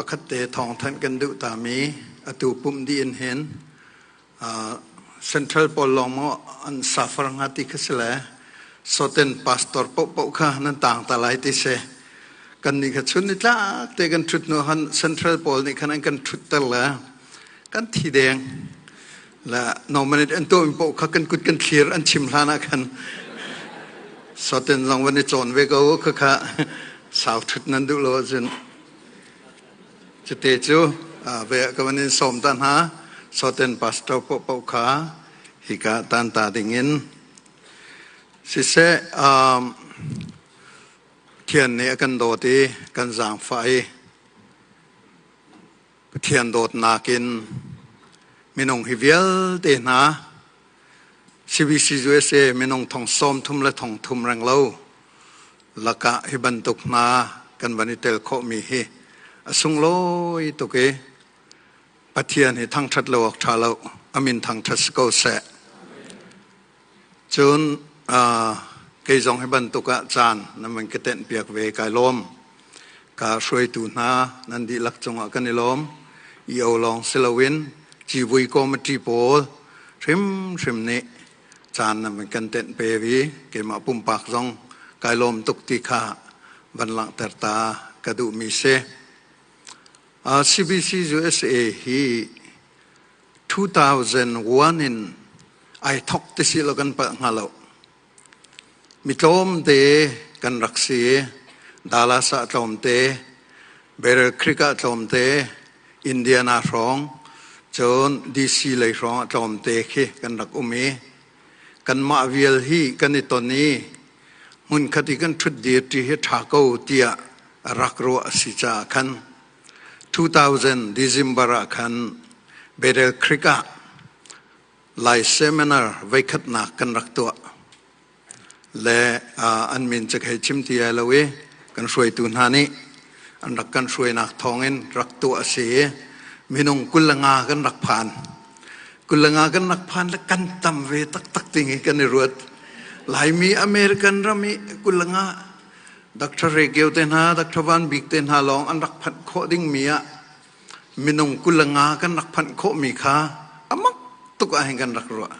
Pakhat te thawngthanh kan duh tami atu pumh dih in hin Central pawl lawng maw an suffer hnga ti kha si le soten pastor paohpaoh kha nan tang ta lai ti si. Kan nih kha chun nitlak te kan ṭhut hnu han Central pawl nih khan an kan ṭhutter le kan thi deng. Le nominate an tuahmi paoh kha kan kut kan thlir an chim hlan ah khan soten zong van i cawn ve ko kha kha sau ṭhut nan duh lo ahcun. Cute cu ve ka van in sawm ta hna. Soten pastor paohpaoh kha hika tan ta dingin siseh Pathian nih a kan dawt i kan zaangfah i Pathian dawtnak in minung hi vialte hna CBC USA minung thong sawm thum le thong thum reng lo lakah hi bantuk hna kan van i tel khawhmi hi a sunglawi tuk i Pathian hi thangṭhat lo awk ṭha lo a min thangṭhat si ko seh. Cun kei zong hi bantuk ah caan nan van ka tenh piak ve kai lawm. Ka hruaitu hna nan dihlak cungah kan i lawm. EO lawng si loin civui committee pawl hrimhrim nih caan nan van kan tenh pe vi. Keimah pumpak zong kai lawm tuk ti kha van langhter ta ka duhmi si. CBC USA hi 2001 in ai thok ti si lo kan palh hnga lo. Mi tlawmte kan rak si. Dallas ah tlawmte, Battle Creek ah tlawmte, Indiana hrawng, cun DC lei hrawng ah tlawmte khi kan rak um i kanmah vial hi kan i ton i hmunkhat i kan ṭhut dir ṭi hi ṭha ko tiah rak ruah a si caah khan 2000 December ah khan Battle Creek ah Lai seminar voikhatnak kan rak tuah. Le an min cu hei chim ti ai lo i kan hruaitu hna nih an rak kan hruainak thawngin rak tuah a si i minung 25 kan rak phan. 25 kan rak phan le kan tam ve taktak ting hi kan i ruat. Laimi American ram i 25 Dr. Regio te hna, Dr. Van Bik te hna lawng an rak phanh khawh dingmi ah minung 25 kan rak phanh khawhmi kha amak tuk ah hin kan rak ruah.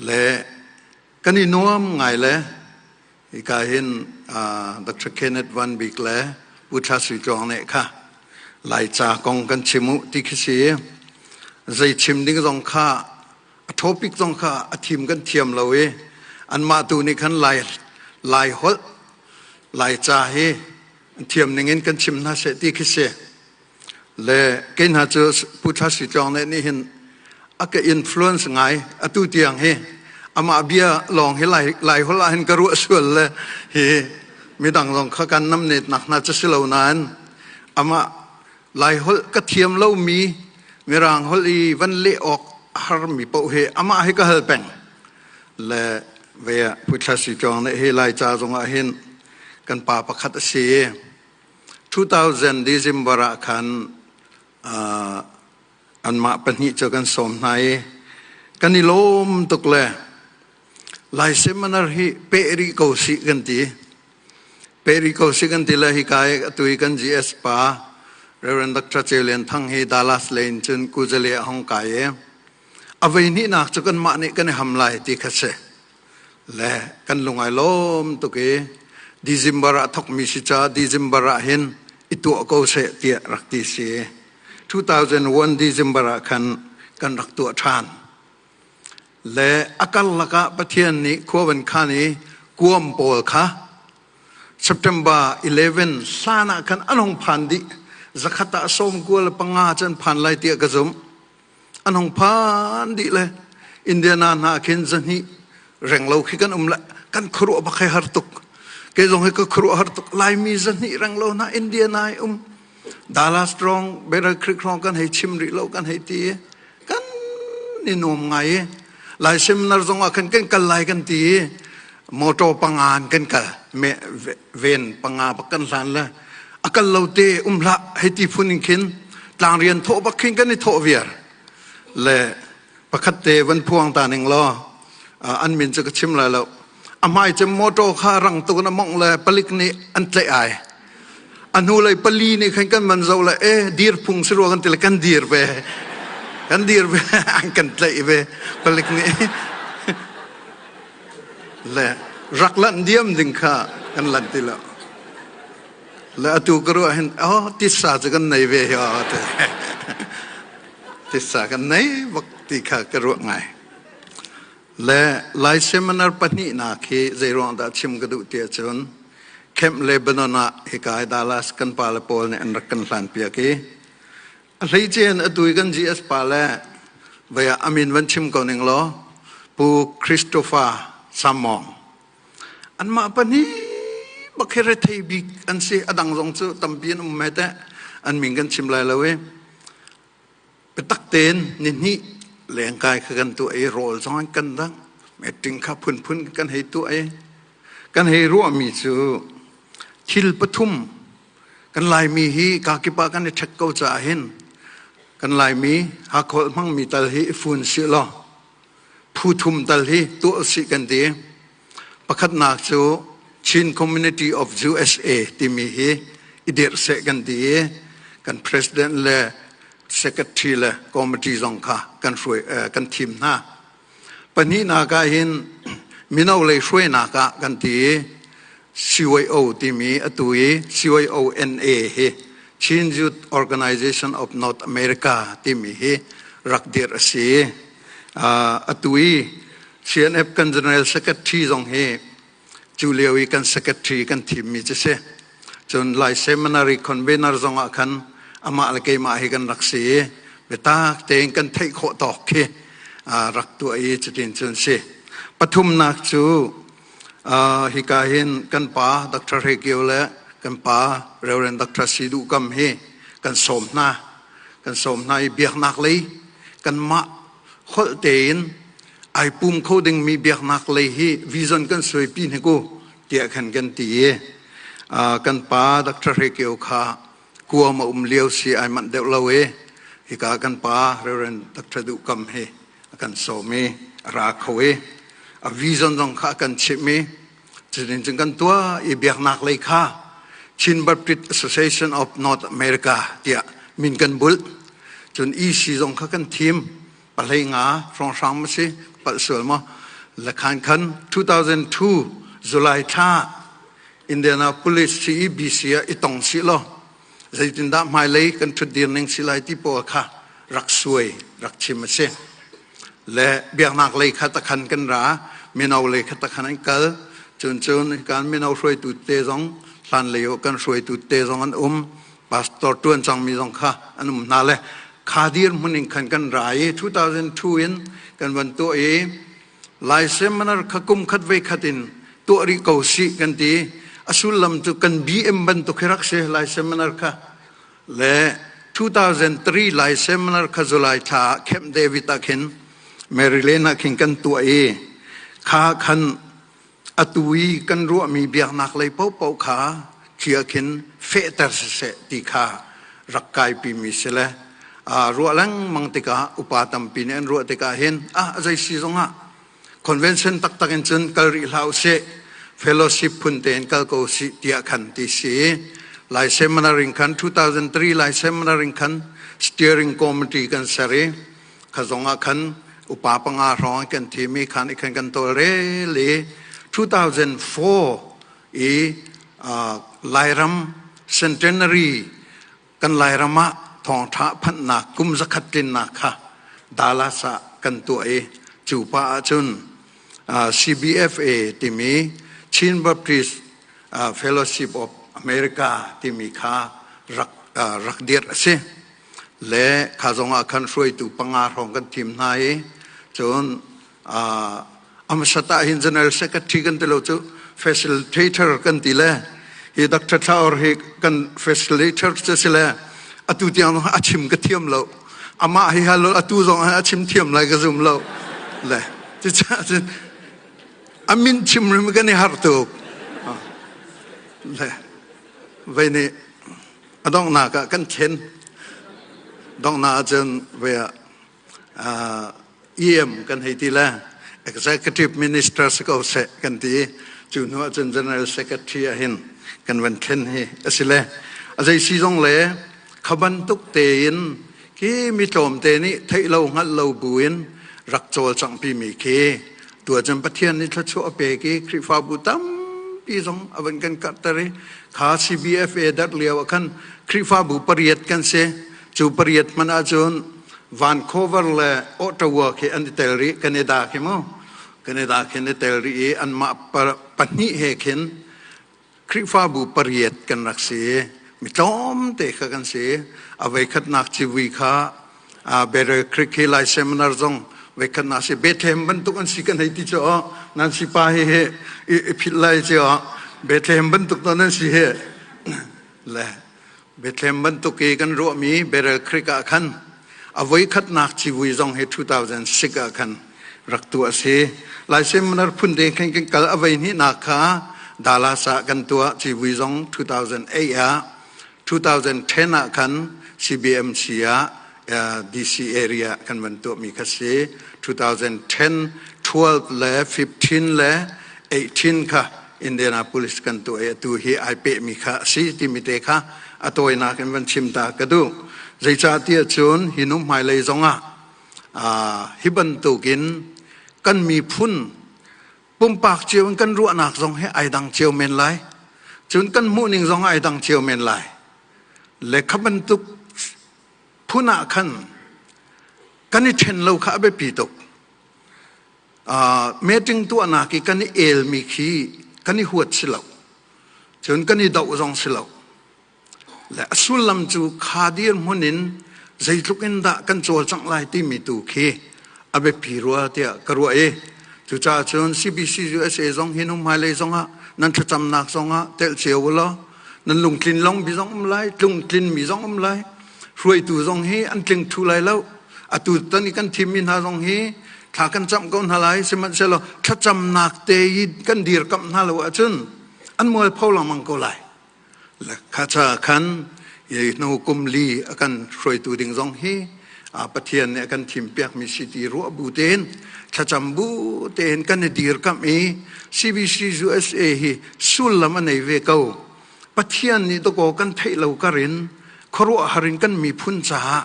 Le kan i nuam ngai le hika hin Dr. Kenneth Van Bik le Pu Thla Sui Tluang nih kha Laica kong kan chim u ti khi si. Zei chim ding zong kha a topic zong kha a thim kan thiam lo i anmah tu nih khan Lai Lai holh Laica hi an thiam ning in kan chim hna seh ti khi si. Le kei hna cu Pu Thla Sui Tluang nih nih hin a ka influence ngai atu tiang hi amah bia lawng hi Lai Lai holh ah hin ka ruah sual le hi midang zong kha kan namnet nak hna cu si lo nain amah Lai holh ka thiam lomi Mirang holh i van leh awk a harmi paoh hi amah hi ka hal peng. Le ve ah Pu Thla Sui Tluang nih hi Laica zongah hin kan pa pakhat a si i 2000 December ah khan anmah pahnih cu kan sawm hna i kan i lawm tuk le Lai seminar hi peh rih ko sih kan ti. Peh rih ko sih kan ti le hika i atu i kan GS pa Reverend Dr. Ceu Lian Thang hi Dallas lei in cun Kuzale a hong kai i a voi hnihnak cu kanmah nih kan i ham lai ti kha si. Le kan lung ai lawm tuk i December ah thokmi si ca December ah hin i tuah ko seh tiah rak ti si. 2001 December ah khan kan rak tuah ṭhan. Le a karlak ah Pathian nih khua van khan i kuam pawl kha September 11 hlan ah khan an hung phan dih. Zakhat ah 95 cu an phan lai tiah ka zumh. An hung phan dih le Indiana hna khin zahnih reng lo khi kan um le kan khuaruah bak hei har tuk. Kei zong hi ka khuaruah har tuk. Laimi zahnih reng lo hna Indiana i um. Dallas Strong, Battle Creek hrawng kan hei chim rih lo kan hei ti i kan i nuam ngai i Lai seminar zong ah khan kan kal lai kan ti i motor panga in kan kal me ven panga bak kan hlan le a kal lo te um hlah hei ti phun in khin tlang rian thawh bak khin kan i thawh viar le pakhat te van phuang ta ning law an min cu ka chim lai lo a hmai cem motor kha rang tuk in a mongh le palik nih an tlaih ai. A hnulei pali nih khan kan van zoh le e dir phung si rua kan ti le kan dir ve. Kan dir ve an kan tlaih ve palik nih. Le rak lanh diam ding kha kan lanh ti lo. Le atu ka ruah hin oh titsa cu kan nei ve hi oh te. Titsa kan nei bak ti kha ka ruah ngai. Le Lai seminar pahnihnak hi zeiruang dah chim ka duh ti ahcun Camp Lebanon ah hika Dallas kan pale pawl nih an rak kan hlan piak i a hleice in atu i kan GS pa le vei ah amin van chim ko ning law Pu Christopher Samong anmah pahnih bak hi rethei bik an si. A dang zong cu tampi an um me teh, an min kan chim lai lo i biatak tein nihnih lengkai kha kan tuah i rawl zong an kan dang, meeting kha phunphun kan hei tuah i kan hei ruahmi cu thil pathum. Kan Laimi hi kakip ah kan i ṭhek ko caah hin kan Laimi Hakholh hmangmi tal hi i fun sih law phu thum tal hi tuah usih kan ti. Pakhatnak cu Chin Community of USA timi hi i dirh seh kan ti i kan president le secretary le committee zong kha kan hruai kan thim hna. Pahnihnak ah hin mino lei hruainak ah kan ti i CYO timi atu i CYONA hi Chin Youth Organization of North America timi hi rak dirh a si. Atu i CNF kan General Secretary zong hi cu lio i kan secretary kan thimmi cu si. Cun Lai Seminary convener zong ah khan amah le keimah hi kan rak si i biatak tein kan theih khawh tawk khi rak tuah i cutin cun si. Pathumnak cu hika hin kan pa Dr. Hre Kio le kan pa Reverend Dr. Si Duh Kam hi kan sawm hna. Kan sawm hna i biaknak lei kanmah holh tein ai pum kho dingmi biaknak lei hi vision kan suaipi hnik u tiah khan kan ti i kan pa Dr. Hre Kio kha kuam a um lio si ai manh deuh lo i hika kan pa Reverend Dr. Duh Kam hi a kan sawm i a ra kho i a vision zong kha a kan chimh i cutin cun kan tuah i biaknak lei kha Chin Baptist Association of North America tiah min kan bulh. Cun EC zong kha kan thim. Pahlei nga hrawnghrang ma si palh sual maw lakhan khan 2002 July thla Indianapolis CEBC ah i tong si law zeitindah hmailei kan ṭhutdir ning si lai ti pawl kha rak suai rak chim a si. Le biaknak lei kha takhan kan ra, mino lei kha takhan an kal. Cun cun kan mino hruaitu te zong hlan lei kan hruaitu te zong an um, pastor ṭuan cangmi zong kha an um hna le kha dirhmun in khan kan ra i 2002 in kan van tuah i Lai seminar kha kum khat ve khat in tuah rih ko sih kan ti. A sullam cu kan BM bantuk hi rak si Lai seminar kha. Le 2003 Lai seminar kha July thla ah Camp David ah khin Maryland ah khin kan tuah i kha khan atu i kan ruahmi biaknak lei paohpaoh kha khi ah khin fehter siseh ti kha rak kaipimi si le ruah lengmang tikah upa tampi nih an ruah tikah hin ah zei si zongah convention taktak in cun kal rih hlah usih, fellowship phun tein kal ko usih tiah khan ti si. Lai seminar in khan 2003 Lai seminar in khan steering committee kan ser i kha zong ah khan upa panga hrawng kan thim i khan i khan kan tawlrel i 2004 i Lairam centenary, kan Lairam ah thawngṭha phanhnak kum 100 tlinnak kha Dallas ah kan tuah i cu pa ahcun CBFA timi Chin Baptist Fellowship of America timi kha rak rak dirh a si. Le kha zong ah khan hruaitu panga hrawng kan thim hna i cun amsat ah hin general secretary kan ti lo cu, facilitator kan ti le hi Dr. Thlaor hi kan facilitator cu si le atu tiang a chim ka thiam lo. Amah hi halo atu zong a chim thiam lai ka zum lo le cucaah cun a min chim rim kan i har tuk le vei nih a donghnak ah kan thlen. Donghnak ahcun ve ah EM kan hei ti le executive minister si ko seh kan ti. Cu hnu ahcun general secretary ah hin kan van thlen hi a si le. A zei si zong le kha bantuk tein khi mi tlawmte nih theih lo hngalh lo buin rak cawlcanghpi mi khi tuacun Pathian nih thluachuah a pek i Khrihfabu tampi zong a van kan karhter i kha CBFA darh lio ah khan Khrihfabu pariat kan si. Cu pariat hmanh ahcun Vancouver le Ottawa khi an i tel rih, Canada khi mu. Canada khi an i tel rih i anmah pahnih he khin Khrihfabu pariat kan rak si. Mi tlawmte kha kan si. A voikhatnak civui kha Battle Creek hi Lai Seminar zong voikhatnak si. Bethlehem bantuk an si kan hei ti cu nan si pa hi hi i philh lai cu Bethlehem bantuk to nan si hi le Bethlehem bantuk i kan ruahmi Battle Creek ah khan a voikhatnak civui zong hi 2006 ah khan rak tuah a si. Lai seminar phun deng khin kan kal a voi hnihnak kha Dallas ah kan tuah civui zong 2008 ah. 2010 ah khan CBMC ah DC area kan van tuahmi kha si. 2010, 12 le 15 le 18 kha Indianapolis kan tuah i atu hi ai pehmi kha a si timi te kha a tawinak in van chim ta ka duh. Zeicahtiah cun hi nu hmailei zongah hi bantukin kan miphun pumpak cio in kan ruahnak zong hi ai dang cio men lai. Cun kan hmuhning zong ai dang cio men lai. Le kha bantuk phun ah khan kan i ṭhen lo kha a biapi tuk. Meeting tuahnak i kan i elmi khi kan i huat si lo. Cun kan i doh zong si lo. Le a sullam cu kha dirhmun in zeitluk in dah kan cawlcangh lai timi tu khi a biapi rua tiah ka ruah i cucaah cun CBC USA zong hi nu hmailei zongah nan thlacamnak zongah telh cio u law nan lungtlin long bi zong um lai tlungtlin mi zong um lai hruaitu zong hi an tling thu lai lo. Atu tan i kan thimmi hna zong hi thla kan camh ko hna lai, sihmanhsehlaw thlacamnak te i kan dirkamh hna lo ahcun an mualpho lengmang ko lai. Kha ca khan hnu kum li a kan hruaitu ding zong hi Pathian nih a kan thimpiakmi si ti ruah bu tein thlacam bu tein kan i dirkamh i CBC USA hi sullam a nei ve ko. Pathian nih dakaw kan theih lo karin khuaruahhar in kan miphun caah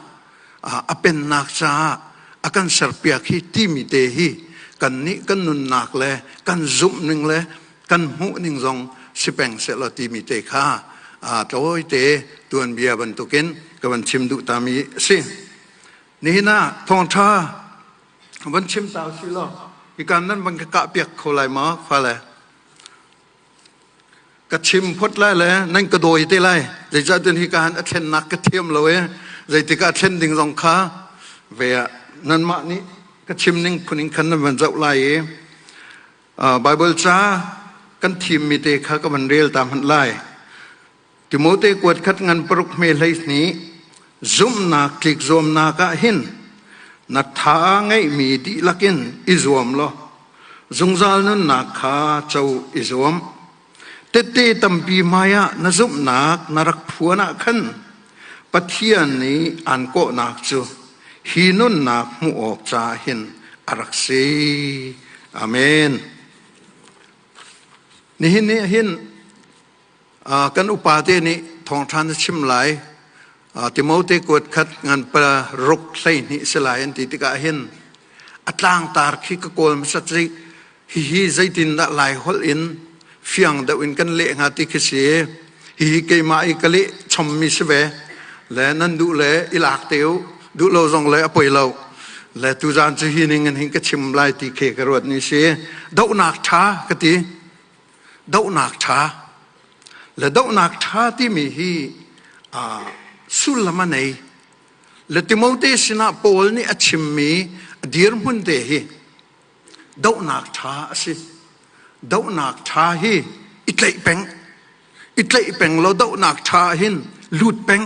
a pennak caah a kan serpiak hi timi te hi kan nih kan nunnak le kan zumhning le kan hmuhning zong si peng sehlaw timi te kha tlawite tuanbia bantukin ka van chim duh tami a si. Nihin ah thawngṭha van chim ta usih law hikan nan van ka kah piak kho lai maw fale? Ka chim phot lai le nan ka dawi te lai. Zeicahtiah hika han a thlennak ka thiam lo i zeitik ah thlen ding zong kha ve ah nanmah nih ka chim ning phun in khan nan van zoh lai i Baibal ca kan thimmi te kha ka van rel ta hmanh lai. Timote kuat khat ngan paruk hme hlei hnih zumhnak tlik zuamnak ah hin na tha ngeihmi dihlak in i zuam law zungzal nunnak kha co i zuam. Tette tampi hmaiah na zumhnak na rak phuan ah khan Pathian nih aan kawhnak cu hi nunnak hmuh awk caah hin a rak si. Amen. Nihin ni hin kan upate nih thawngṭha na chim lai. Timote kuat khat ngan pa ruk 12 si lai an ti tikah hin a tlangtar khi ka kawl hmasa ci hihi zeitindah Lai holh in fiang deuh in kan leh hnga ti khi si. Hihi keimah i ka leh chommi si ve. Le nan duh le i lak te u, duh lo zong le a poi lo. Le tuzaan cu hi ning in hin ka chim lai ti khi ka ruat ni si. Dohnak ṭha ka ti. Dohnak ṭha. Le dohnak ṭha timi hi sullam a nei. Le Timote sinah Paul nih a chimmi a dirhmun te hi dohnak ṭha a si. Dohnak ṭha hi i tlaih peng. I tlaih peng law dohnak ṭha hin lut peng.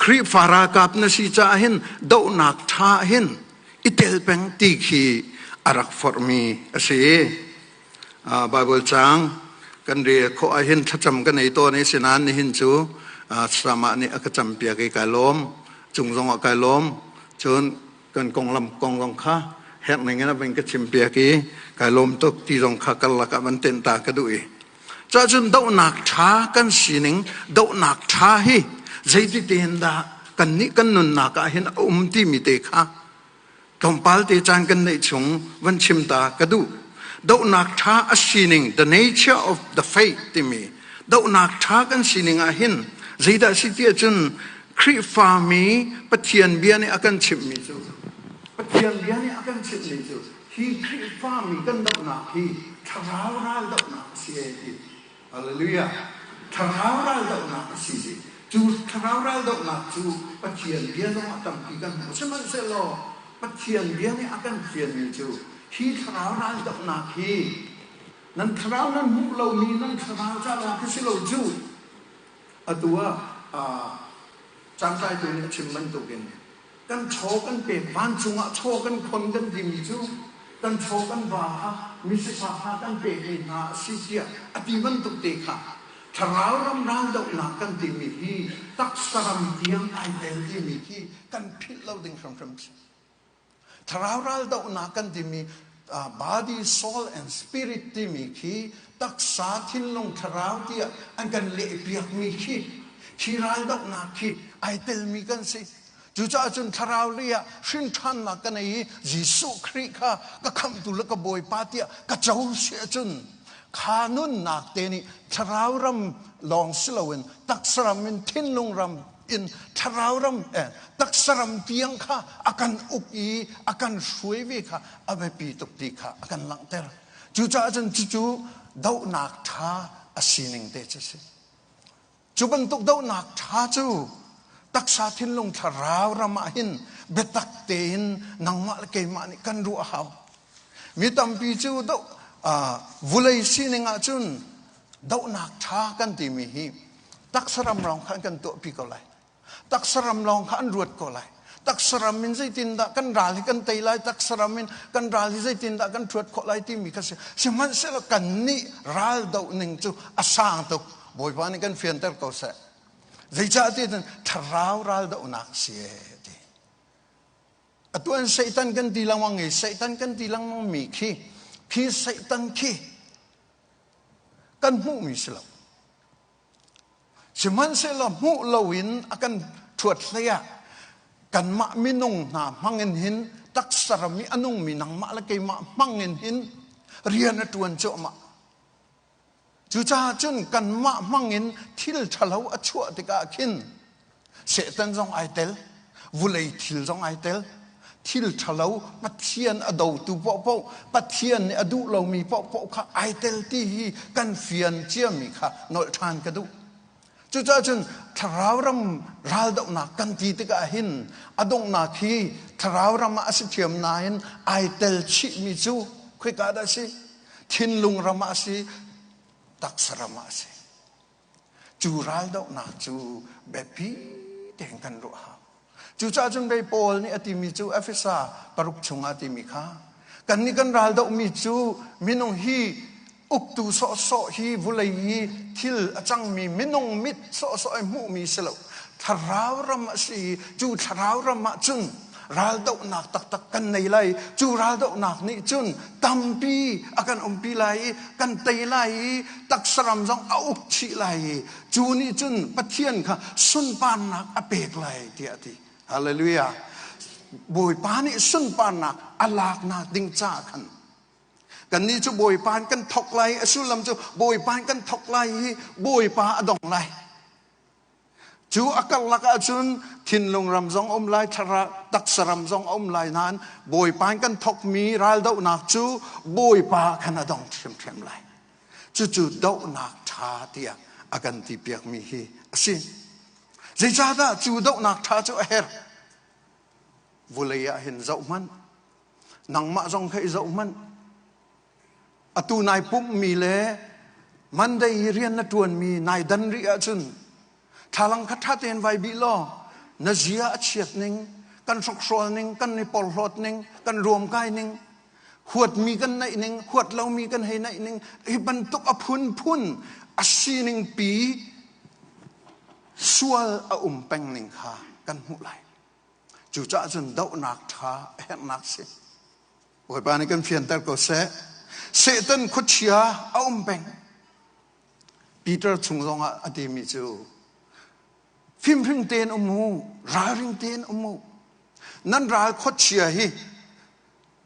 Khrihfa ralkap na si caah hin dohnak ṭha hin i tel peng ti khi a rak forhmi a si. Baibal caang kan rel khawh ahhin thlacam ka nei tawn i sinain nihin cu Sama nih a ka campiak i kai lawm. Cung zong ah kai lawm. Cun kan konglam kong zong kha herh ning in a van ka chimpiak i kai lawm tuk ti zong kha karlak ah van tenh ta ka duh i. Cahcun dohnak ṭha kan sining, dohnak ṭha hi zeiti tein dah kannih kan nunnak ah hin a um timi te kha tlawmpal te caan kan neih chung van chim ta ka duh. Dohnak ṭha a sining, the nature of the faith timi dohnak ṭha kan sining ah hin zeidah si ti ahcun Khrihfami Pathian bia nih a kan chimhmi cu Pathian bia nih a kan chimhmi cu hi Khrihfami kan dohnak hi thlarau ral dohnak a si ee ti. Hallelujah. Thlarau ral dohnak a si ti. Cu thlarau ral dohnak cu Pathian bia zong ah tampi kan hmuh. Sihmanhsehlaw Pathian bia nih a kan fianmi cu hi thlarau ral dohnak hi nan thlarau nan hmuh lomi nan thlarau ca lawng khi si lo cu. Atu ah cangtlaitu nih a chim bantukin kan chaw kan pek vancung ah chaw kan khon kan timi cu kan chaw kan va kha misifak hna kan pekmi hna a si tiah a ti bantuk te kha thlarau ram raldohnak kan timi hi taksa ram tiang ai tel timi khi kan philh lo ding hrimhrim si. Thlarau raldohnak kan timi body, soul and spirit timi khi taksa, thinlung, thlarau tiah an kan lehpiakmi khi khi raldohnak khi ai telmi kan si. Cucaah cun thlarau lei ah hrinṭhannak ka nei i Jesuh Khrih kha ka khamhtu le ka Bawipa tiah ka co si ahcun kha nunnak te nih thlarau ram lawng si loin taksa ram in thinlung ram in thlarau ram eh, taksa ram tiang kha a kan uk i a kan hruai ve kha a biapi tuk ti kha a kan langhter. Cucaah cun cucu dohnak ṭha a sining te cu a si. Cu bantuk dohnak ṭha cu taksa thinlung thlarau ram ah hin biatak tein nangmah le keimah nih kan ruah a hau. Mi tampi cu doh vulei sining ah cun dohnak ṭha kan timi hi taksa ram lawng kha an kan tuahpi ko lai. Taksa ram lawng kha an ruat ko lai. Taksa ram in zeitindah kan ral hi kan tei lai, taksa ram in kan ral hi zeitindah kan ṭhuat khawh lai timi kha si. Sihmanhsehlaw kannih ral doh ning cu a sang tuk. Bawipa nih kan fianter ko seh. Zeicah ti cun thlarau ral dohnak si ee ti. Atu an Satan kan ti lengmang i Satan kan ti lengmang mi khi khi Satan khi kan hmuhmi si lo. Sihmanhsehlaw hmuh loin a kan ṭhuat hlei ah kanmah minung hna hmangin hin taksa ram i a nungmi nangmah le keimah hmangin hin rian a ṭuan cuahmah. Cucaah cun kanmah hmangin thil ṭhalo a chuah tikah khin Satan zong ai tel, vulei thil zong ai tel. Thil ṭhalo Pathian a dotu paohpaoh, Pathian nih a duh lomi paohpaoh kha ai tel ti hi kan fian ciami kha nolh ṭhan ka duh. Cucaah cun thlarau ram raldohnak kan ti tikah hin a donghnak hi thlarau ram ah a si ṭhiam nain ai tel chihmi cu khoika dah a si? Thinlung ram ah a si, taksa ram ah a si. Cu raldohnak cu biapi tein kan ruah hau. Cucaah cun pei Paul nih a timi cu Efesa paruk chungah a timi kha kannih kan raldohmi cu minung hi uktu sawhsawh hi vulei hi thil a cangmi minung mit sawhsawh i hmuhmi si lo thlarau ram a si i cu thlarau ram ah cun raldohnak taktak kan nei lai cu raldohnak nih cun tampi a kan umpi lai i kan tei lai i taksaram zong a uk chih lai i cu nih cun Pathian kha sunparnak a pek lai tiah a ti hallelujah Bawipa nih sunparnak a laknak ding ca khan kannih cu Bawipa in kan thok lai a sullam cu Bawipa in kan thok lai i Bawipa a dong lai Cu a karlak ahcun thinlung ram zong um lai, taksa ram zong um lai nain Bawipa in kan thokmi raldohnak cu Bawipa khan a dong ṭhiamṭhiam lai. Cucu dohnak ṭha tiah a kan ti piakmi hi a si. Zeicahdah cu dohnak ṭha cu a herh? Vulei ah hin zoh hmanh. Nangmah zong kha i zoh hmanh. Atu nai pumhmi le Monday i rian na ṭuanmi nai dan rih ahcun thlalang kha ṭha tein vai bih law na zia a chiat ning, kan hrokhrawl ning, kan i porhlawt ning, kan ruamkai ning, huatmi kan naih ning, huat lomi kan hei naih ning, hi bantuk a phunphun a sining pi sual a um peng ning kha kan hmuh lai. Cucaah cun dohnak ṭha a herhnak si. Bawipa nih kan fianter ko seh. Satan khuachia a um peng. Peter chung zongah a timi cu fimhring tein um u, ralring tein um u. Nan ral khuachia hi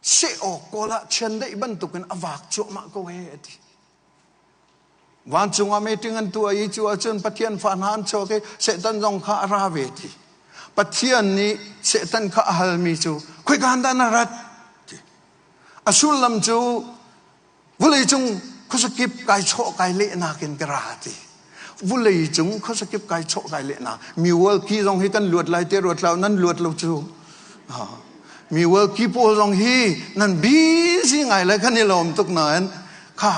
seh awk kawl ah chiandeih bantukin a vak cuahmah ko he a ti. Vancung ah meeting an tuah i cu ahcun Pathian fa hna an chuak i Satan zong kha a ra ve ti. Pathian nih Satan kha a halmi cu khoika dah na rat? Ti. A sullam cu vawleicung khuasakip kai chawh kai lehnak in ka ra ti. Vawleicung khuasakip kai chawh kai lehnak. Mi world zong hi kan luat lai te ruat lo nan luat lo cu. Mi world pawl zong hi nan busy ngai le kan i lawm tuk nain kha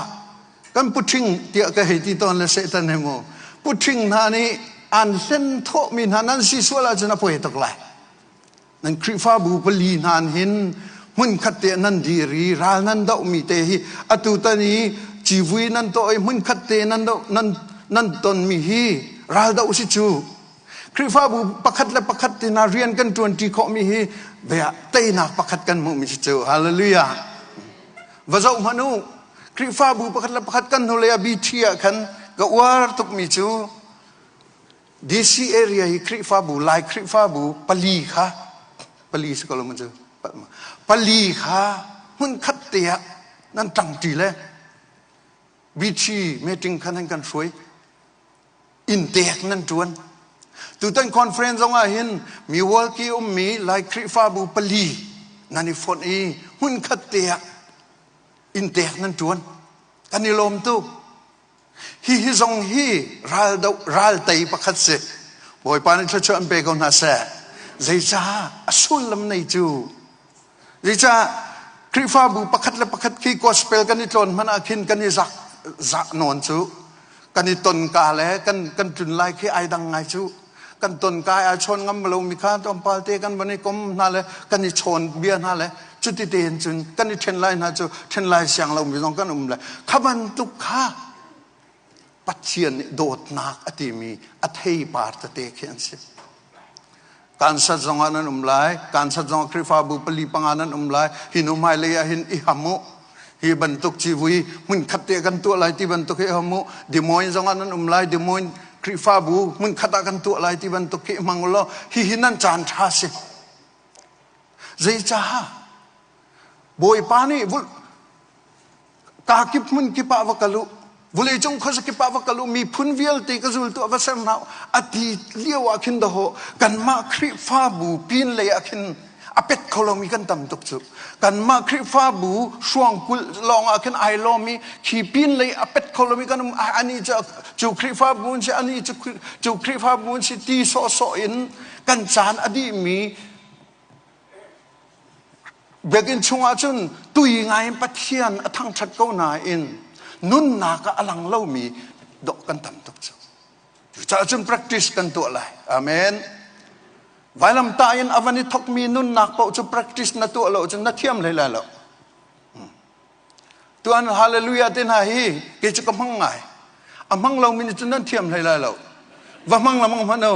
kan puṭhing tiah ka hei ti tawn le Satan he mu puṭhing hna nih an hlen thawhmi hna nan si sual ahcun a poi tuk lai. Nan Khrihfabu pali hna hin hmunkhat te nan dir i ral nan dohmi te hi atu tan i civui nan tuah i hmunkhat te nan doh nan nan tonmi hi ral doh si cu. Khrihfabu pakhat le pakhat te hna rian kan ṭuanṭi khawhmi hi bia teinak pakhat kan hmuhmi si cu. Hallelujah. Va zoh hmanh u. Khrihfabu pakhat le pakhat kan hnulei ah BT ah khan ka uar tukmi cu DC area hi Khrihfabu Lai Khrihfabu pali kha pali si ko lo cu pali kha hmun khat te ah nan ṭangṭi le BT meeting kha nan kan hruai inntek nan ṭuan. Tutan conference zong ah hin Milwaukee ummi Lai Khrihfabu pali nan i fonh i hmunkhat te ah inntek nan ṭuan. Kan i lawm tuk. Hihi zong hi ral do ral tei pakhat si. Bawipa nih thluachuah an pe ko hna seh. Zeicah a sullam nei cu? Zeicah Khrihfabu pakhat le pakhat khi gospel kan i tlawn hmanh ah khin kan i zak zah nawn cu kan i ton ka le kan kan tlun lai khi ai dang ngai cu kan ton ka ai chawn ngam lo mi kha tlawmpal te kan van i kom hna le kan i chawn bia hna le cuti tein cun kan i ṭhen lai hna cu ṭhen lai siang lo mi zong kan um le kha bantuk kha Pathian nih dawtnak a timi a theipar tete khi an si. Kansas zongah nan um lai, Kansas zongah Khrihfabu pali panga nan um lai, hi nu hmailei ah hin i ham u. Hi bantuk civui hmunkhat te kan tuah lai ti bantuk hi ham u. Des Moines zongah nan um lai, Des Moines Khrihfabu hmunkhat ah kan tuah lai ti bantuk hi hmang u law hihi nan caan ṭha si. Zeicaah? Bawipa nih Kakip hmun kip ah va kal u. Vawleicung khuazakip ah va kal u. Miphun vialte ka zultu ah va ser hna u. A ti lio ah khin dahawh kanmah Khrihfabu pin lei ah khin a pet kho lomi kan tam tuk cu. Kanmah Khrihfabu hruangkulh lawng ah khin ai lawm i khi pin lei a pet kho lomi kan um. Ani cu cu Khrihfabu an si, ani cu cu Khrihfabu an si ti sawhsawh in kan caan a dihmi Biakinn chungah cun tui ngai in Pathian a thangṭhat ko nain nunnak ah a lang lomi dawh kan tam tuk cu. Cucaah cun practice kan tuah lai. Amen. Vailamtah in a van i thokmi nunnak paoh cu practice na tuah lo cun na thiam hlei lai lo. Tuan hallelujah te hna hi kei cu ka hmang ngai. A hmang lomi nih cun nan thiam hlei lai lo. Va hmang lengmang hmanh u.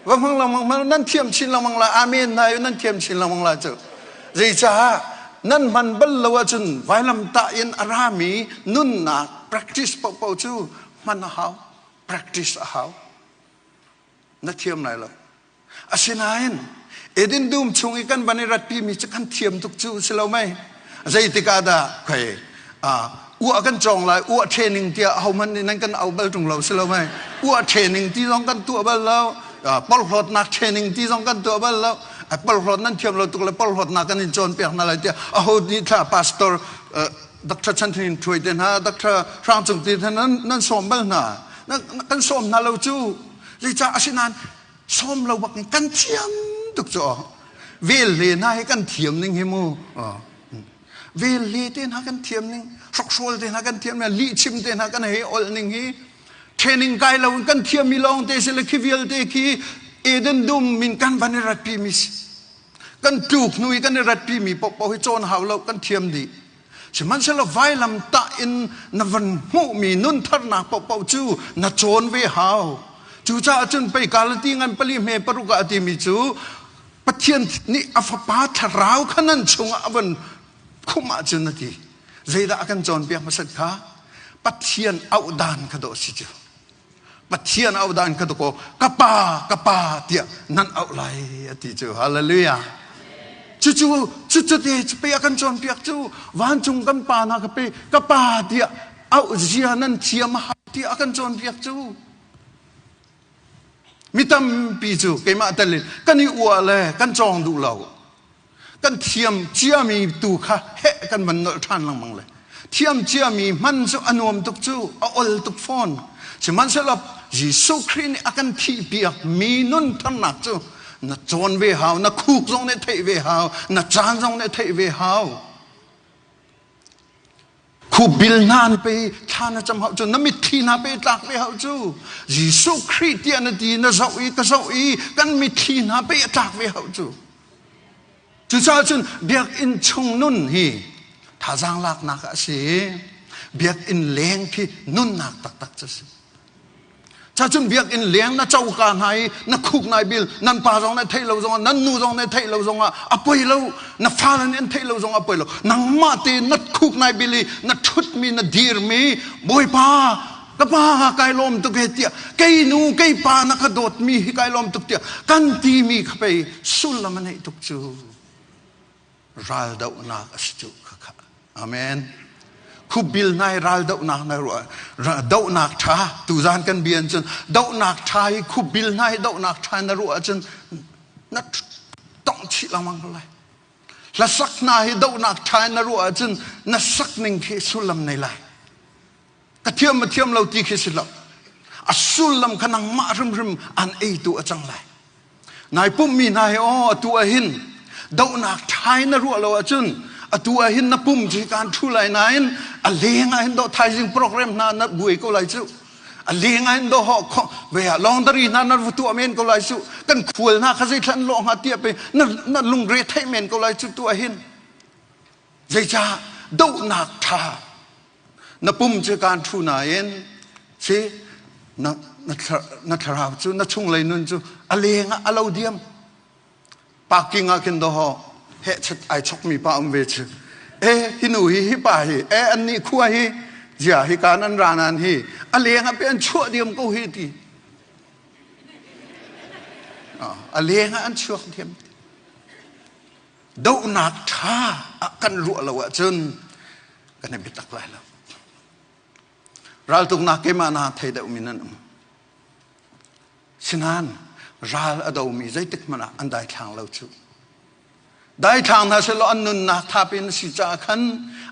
Va hmang lengmang hmanh nan thiam chin lengmang lai. Amen hna i nan thiam chin lengmang lai cu. Zeicaah nan hman bal lo ahcun vailamtah in a rami nunnak practice paohpaoh cu hman a hau. Practice a hau. Na thiam lai lo. Asinain Eden dum chung i kan van i ratpimi cu kan thiam tuk cu si lo mei. Zeitik ah dah khoi uah kan cawng lai uah training tiah ahohmanh nih nan kan au bal ṭung lo si lo mei. Uah training ti zong kan tuah bal lo. Porhlawtnak training ti zong kan tuah bal lo. Porhlawt nan thiam lo tuk le porhlawtnak kan in cawnpiak hna lai tiah aho nih thla pastor Dr. Chan Thin Thuai te hna Dr. Hrang Cung te hna nan sawm bal hna. Kan sawm hna lo cu. Zeicah asinain sawm lo bak in kan thiam tuk cu vel hle hna hi kan thiam ning hi mu vel hle te hna kan thiam ning hrokhrawl te hna kan thiam ning lihchim te hna kan hei ol ning hi training kai lo in kan thiam mi lawng te si le khi vialte khi Eden dum min kan van i ratpi mi si kan tluk hnu i kan i ratpi mi paohpaoh hi cawn hau lo kan thiam dih Sihmanhsehlaw vailamtah in na van hmuhmi nuntharnak paohpaoh cu na cawn ve hau. Cucaah cun pei Galati ngan pali hme paruk ah a timi cu Pathian nih a fapa thlarau kha nan chungah a van khumh ahcun a ti. Zeidah a kan cawnpiak hmasat kha? Pathian auh dan kha dawh si cu. Pathian auh dan kha dawh ka pa ka pa tiah nan auh lai a ti cu. Hallelujah. Cucu cucu te pe a kan cawnpiak cu vancung kan pa na ka pe ka pa tiah auh zia nan thiam a hau tiah a kan cawnpiak cu. Mi tampi cu keimah tel in kan i uah le kan cawng duh lo. Kan thiam ciami tu kha heh kan van nolh ṭhan lengmang le thiam ciami hman cu a nuam tuk cu a ol tuk fawn. Sihmanhsehlaw Jesuh Khrih nih a kan thihpiak mi nun tharnak cu na cawn ve hau, na khuk zong nih theih ve hau, na caan zong nih theih ve hau. Khubil hna an pe thla na cam hau cu na mitthli hna pe tlak ve hau cu Jesuh Khrih tiah na ti na zoh i ka zoh i kan mitthli hna pe a tlak ve hau cu. Cucaah cun biakinn chung nun hi thazaang laknak a si i biakinn leng khi nunnak taktak cu a si. Cacun biakinn leng na coka hna i na khuk nai bil nan pa zong nih theih lo zongah nan nu zong nih theih lo zongah a poi lo na fale nih an theih lo zongah a poi lo nangmah te na khuk nai bil i na ṭhutmi na dirmi Bawipa ka pa kai lawm tuk he tiah kei nu kei pa na ka dawtmi hi kai lawm tuk tiah kan timi kha pei sullam a neih tuk cu raldohnak a si cu khakha. Amen. Khupbil hna i raldohnak na ruah dohnak ṭha tuzan kan bian cun dohnak ṭha i khupbil hna i dohnak ṭha na ruah ahcun na tongh chih lengmang ko lai. Hlasak hna hi dohnak ṭha in na ruah ahcun na sak ning khi sullam nei lai. Ka thiam ma thiam lo ti khi si lo. A sullam kha nangmah hrimhrim an eitu a cang lai. Nai pummi hna hi aw atu ah hin dohnak ṭhai na ruah lo ahcun atu ah hin na pum cu kaan ṭhu lai nain a leng ah hin dawh thaizing program hna na buai ko lai cu. A leng ah hin dawh ho ve ah laundry hna na vu tuah men ko lai cu. Kan khual hna kha zeithlan lawh hnga tiah pe na na lungre theih men ko lai cu tu ah hin. Zeicah dohnak ṭha Na pum cu kaan ṭhu nain si na, na, na thlarau cu na chunglei nun cu a leng ah a lo diam. Parking ah khin doho heh chat ai chokmi pa um ve cu. E hi nu hi hi pa hi e an nih khua hi zia hi kaan an ra nan hi a leng ah pe an chuah diam ko hi ti. A leng ah an chuak diam. Dohnak ṭha ah kan ruah lo ahcun kan i biatak lai lo. Raltuknak keimah na thei deuhmi nan um. Sinain ral a domi zeitik hmanh ah an daithlang lo cu. Daithlang hna sehlaw an nunnak thap in si caah khan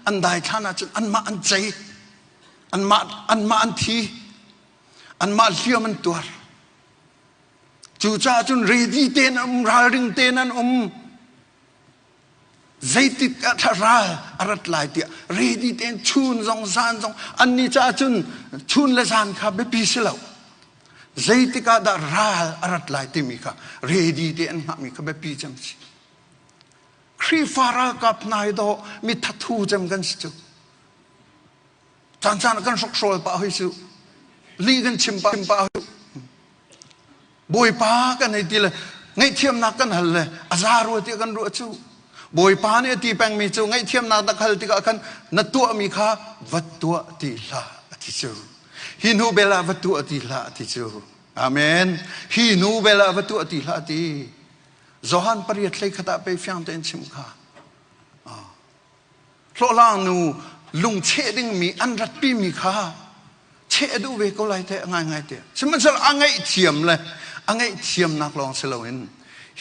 an daithlan ahcun anmah an cei, anmah, anmah an thi, anmah hliam an tuar. Cucaah cun ready tein an um, ralring tein an um. Zeitik ah ral a rat lai tiah ready tein chun zong zan zong annih caah cun chun le zan kha biapi si lo. Zeitik ah dah ral a rat lai timi kha ready te an hngahmi kha biapi cem si. Khrihfa ralkap hna hi dawh mi thathu cem kan si cu. Caan caan ah kan hrokhrawl pah hoi cu. Lih kan chim pah pah hoi. Bawipa kan hei ti le ngaihthiamnak kan hal le a za rua tiah kan ruah cu. Bawipa nih a ti pengmi cu ngaihthiamnak na hal tikah khan na tuahmi kha va tuah ti hlah a ti cu. Hi hnu bel ah va tuah ti hlah a ti cu. Amen. Hi hnu bel ah va tuah ti hlah a ti. Johan pariat hlei khat ah pei fiang tein chim kha. Hlawhhlang nu lungcheh dingmi an ratpimi kha cheh a duh ve ko lai te a ngaingai te. Sihmanhsehlaw a ngaihthiam le a ngaihthiamnak lawng si loin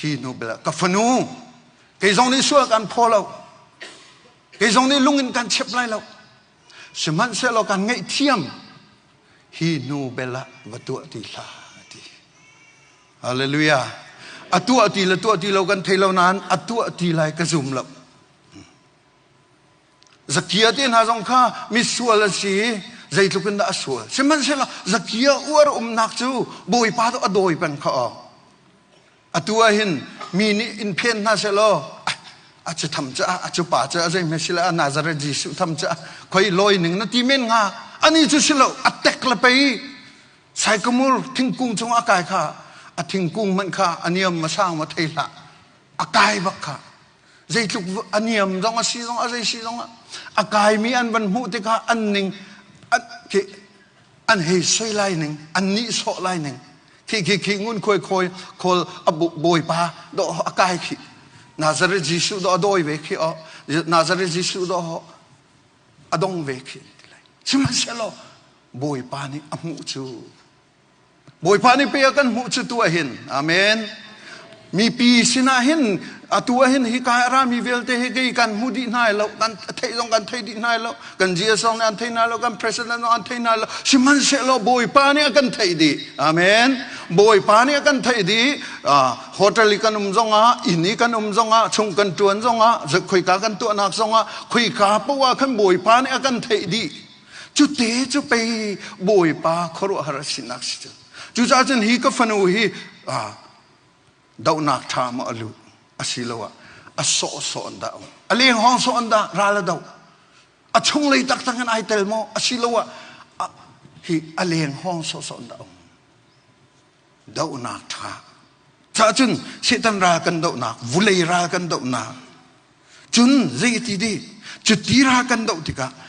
hi nu bel ka fanu kei zong nih sual kan phaw lo kei zong nih lung in kan chep lai lo sihmanhsehlaw kan ngaihthiam hi nu bel ah va tuah ti hlah ti hallelujah a tuah ti le tuah ti lo kan thei lo nain a tuah ti lai ka zum lo Zakia te hna zong kha misual an si i zeitluk in dah a sual. Sihmanhsehlaw Zakia uar umnak cu Bawipa tu a dawi peng kha aw. Atu ah hin mi nih in phen hna sehlaw a cu tham cu a cu pa cu a zei hme sila a Nazareth Jesuh tham cu khoi lawi ning na ti men hnga ani cu si lo a tek le pei saikamur thingkung cung a kai kha a thingkung hmanh kha a niam ma sang ma thei hlah a kai bak kha zeitluk a niam zong a si zong a zei si zong ah a kaimi an van hmuh tikah an ning An hei soi lai ning, an nih sawh lai ning. Khi khi khi ngun khuai khawi khawl a bawipa do a kai khi. Nazareth Jesuh do a dawi ve khi o. Nazareth Jesuh do a dong ve khi. Sihmanhsehlaw Bawipa nih a hmuh cu Bawipa nih pe a kan hmuh cu tu ah hin amen mipi sinah hin atu ah hin hi kai rami vialte hi kei kan hmu dih hna lo kan theih zong kan thei dih hna lo kan GS zong nih an thei hna lo kan president zong an thei hna lo sihmanhsehlaw Bawipa nih a kan theih dih amen Bawipa nih a kan theih dih hotel i kan um zongah inn i kan um zongah chung kan tuan zongah khoika kan tuahnak zongah khoika poah ah khan Bawipa nih a kan theih dih Cute cu pei Bawipa khuaruahhar a sinak si cu. Cucaah cun hi ka fanu hi dohnak ṭha maw a luh asiloah a sawhsawh an dah a leng hawng sawh an dah ral a doh a chunglei taktak in ai tel maw asiloah hi a leng hawng sawhsawh an dah um dohnak ṭha caah cun Satan ral kan dohnak vulei ral kan dohnak Cun zeiti di cuti ra kan doh tikah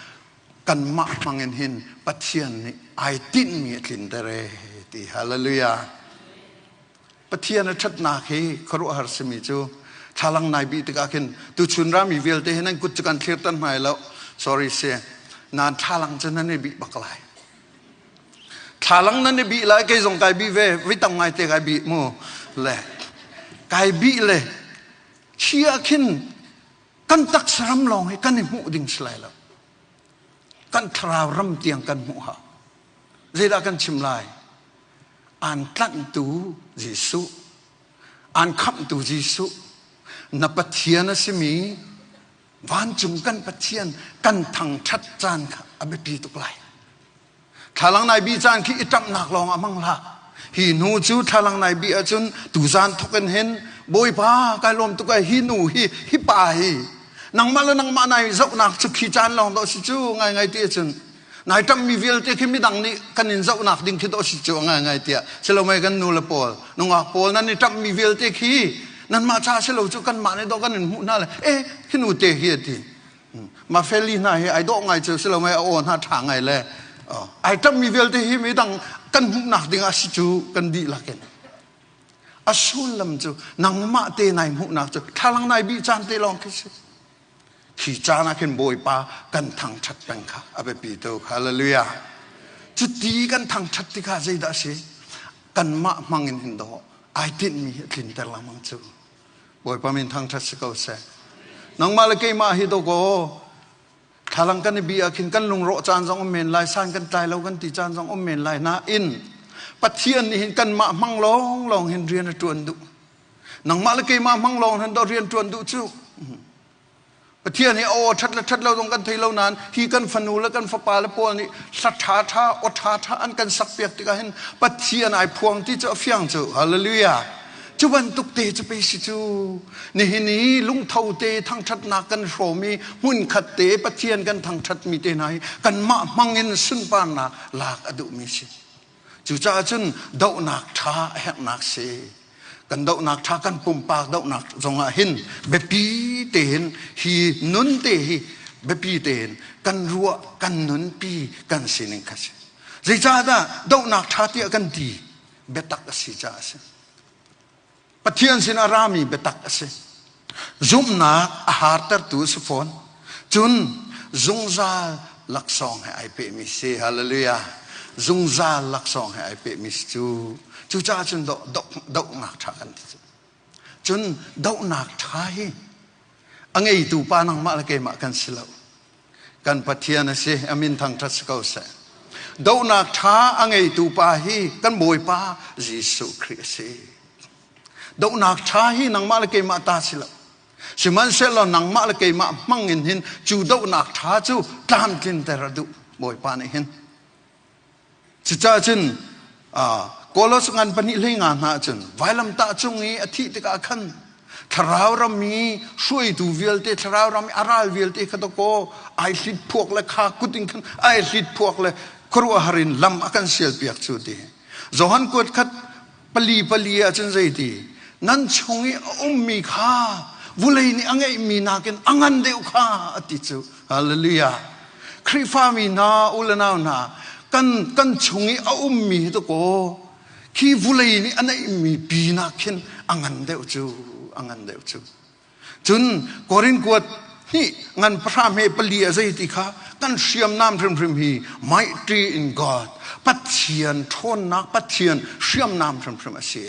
kanmah hmangin hin Pathian nih ai tinhmi a tlinter ee ti hallelujah. Pathian a ṭhatnak hi khuaruahhar simi cu thlalang nai bih tikah khin tuchun rami vialte hi nan kut cu kan thlir tan hmai lo sorry si nan thlalang cu nan i bih bak lai thlalang nan i bih lai kei zong kai bih ve vi tam ngai te kai bih mu le kai bih le Khi ah khin kan taksa ram lawng hi kan i hmuh ding si lai lo. Kan thlarau ram tiang kan hmuh hau. Zeidah kan chim lai? Aan tlanhtu Jesuh, aan khamhtu Jesuh, na Pathian a simi vancung kan Pathian kan thangṭhat caan kha a biapi tuk lai. Thlalang nai bi caan khi i ṭamhnak lawng a hmang hlah. Hi hnu cu thlalang nai bi ahcun tuzaan thawk in hin Bawipa kai lawm tuk ai hi nu hi hi pa hi nangmah le nangmah nai zohnak cu khi caan lawng dawh si cu ngaingai ti ahcun nai ṭamhmi vialte khi midang nih kan in zohnak ding khi dawh si cu ngaingai tiah silomei kan nu le pawl nungak pawl nan i ṭamhmi vialte khi nanmah cha si lo cu kanmah nih dawh kan in hmuh hna le eh hi nu te hi a ti Ma feli hna hi ai dawh ngai cu si lo mei a aw hna ṭha ngai le ai ṭammi vialte hi midang kan hmuhnak ding ah si cu kan dihlak in a sullam cu nangmah te nai hmuhnak cu thlalang nai bih caan te lawng khi si khi caan ah khin Bawipa kan thangṭhat peng kha a biapi tuk hallelujah cuti kan thangṭhat tikah zeidah a si kanmah hmang in hin dawh ai tinhmi hi a tlinter lengmang cu Bawipa min thangṭhat si ko seh. Nangmah le keimah hi dawkaw thlalang kan i bi ah khin kan lungrawh caan zong um men lai, san kan tlai lo kan ti caan zong um men lai nain Pathian nih hin kanmah hmang lawng lawng hin rian a ṭuan duh. Nangmah le keimah hmang lawng hin dawh rian ṭuan duh cu. Pathian hi a aw ṭhat le ṭhat lo zong kan thei lo nain hi kan fanu le kan fapa le pawl nih hla ṭha ṭha aw ṭha ṭha an kan sakpiak tikah hin Pathian ai phuang ti cu a fiang cu hallelujah cu bantuk te cu pei si cu nihin i lungtho te thangṭhatnak kan hrawm i hmunkhat te Pathian kan thangṭhatmi te hna hi kanmah hmang in sunparnak lak a duhmi si Cucaah cun dohnak ṭha a herhnak si. Kan dohnak ṭha kan pumpak dohnak zongah hin biapi tein hi nun te hi biapi tein kan ruah kan nunpi kan sining kha si. Zeicahdah dohnak ṭha tiah kan ti? Biatak a si caah a si. Pathian sin a rami biatak a si. Zumhnak a hartertu a si fawn. Cun zungzal laksawng he ai pehmi si. Hallelujah. Zungzal laksawng he ai pehmi si cu. Cucaah cun dohnak ṭha kan ti cu. Cun dohnak ṭha hi a ngeitu pa nangmah le keimah kan si lo. Kan Pathian a si. A min thangṭhat si ko seh. Dohnak ṭha a ngeitu pa hi kan Bawipa Jesuh Khrih a si. Dohnak ṭha hi nangmah le keimah ta si lo. Sihmanhsehlaw nangmah le keimah hmang in hin cu dohnak ṭha cu tlamtlinter a duh Bawipa nih hin. Cucaah cun Kolos ngan pahnih hlei nga hna cun vailamtah cung i a thih tikah khan thlarau ram i hruaitu vialte thlarau ram i a ral vialte kha dakaw ai hlit phuak le kha kut in khan ai hlit phuak le khuaruahhar in lam a kan sial piak cu ti Johan kuat khat pali pali ah cun zeiti nan chung i a ummi kha vulei nih a ngeihmi nakin a ngan deuh kha a ti cu hallelujah. Khrihfami hna u le nau hna kan kan chung i a ummi hi dakaw khi vulei nih a neihmi pi nak khin a ngan deuh cu a ngan deuh cu. Cun Korin kuat hnih ngan pahra hme pali a zei ti kha kan hriamnam hrimhrim hi mighty in God Pathian ṭhawnnak Pathian hriamnam hrimhrim a si.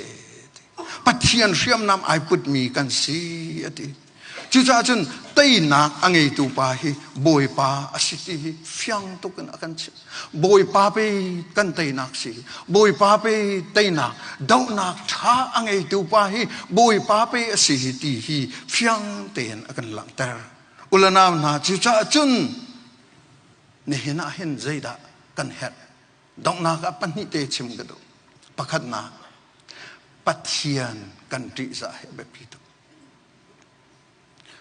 Pathian hriamnam ai putmi kan si a ti. Cucaah cun teinak a ngeitu pa hi Bawipa a si ti hi fiang tuk in a kan chimh. Bawipa pe kan teinak si. Bawipa pe teinak dohnak ṭha a ngeitu pa hi Bawipa pe a si ti hi fiang tein a kan langhter. Ulanau hna cucaah cun nihin ah hin zeidah kan herh? Donghnak ah pahnih te chim ka duh. Pakhatnak, Pathian kan ṭihzah hi a biapi tuk.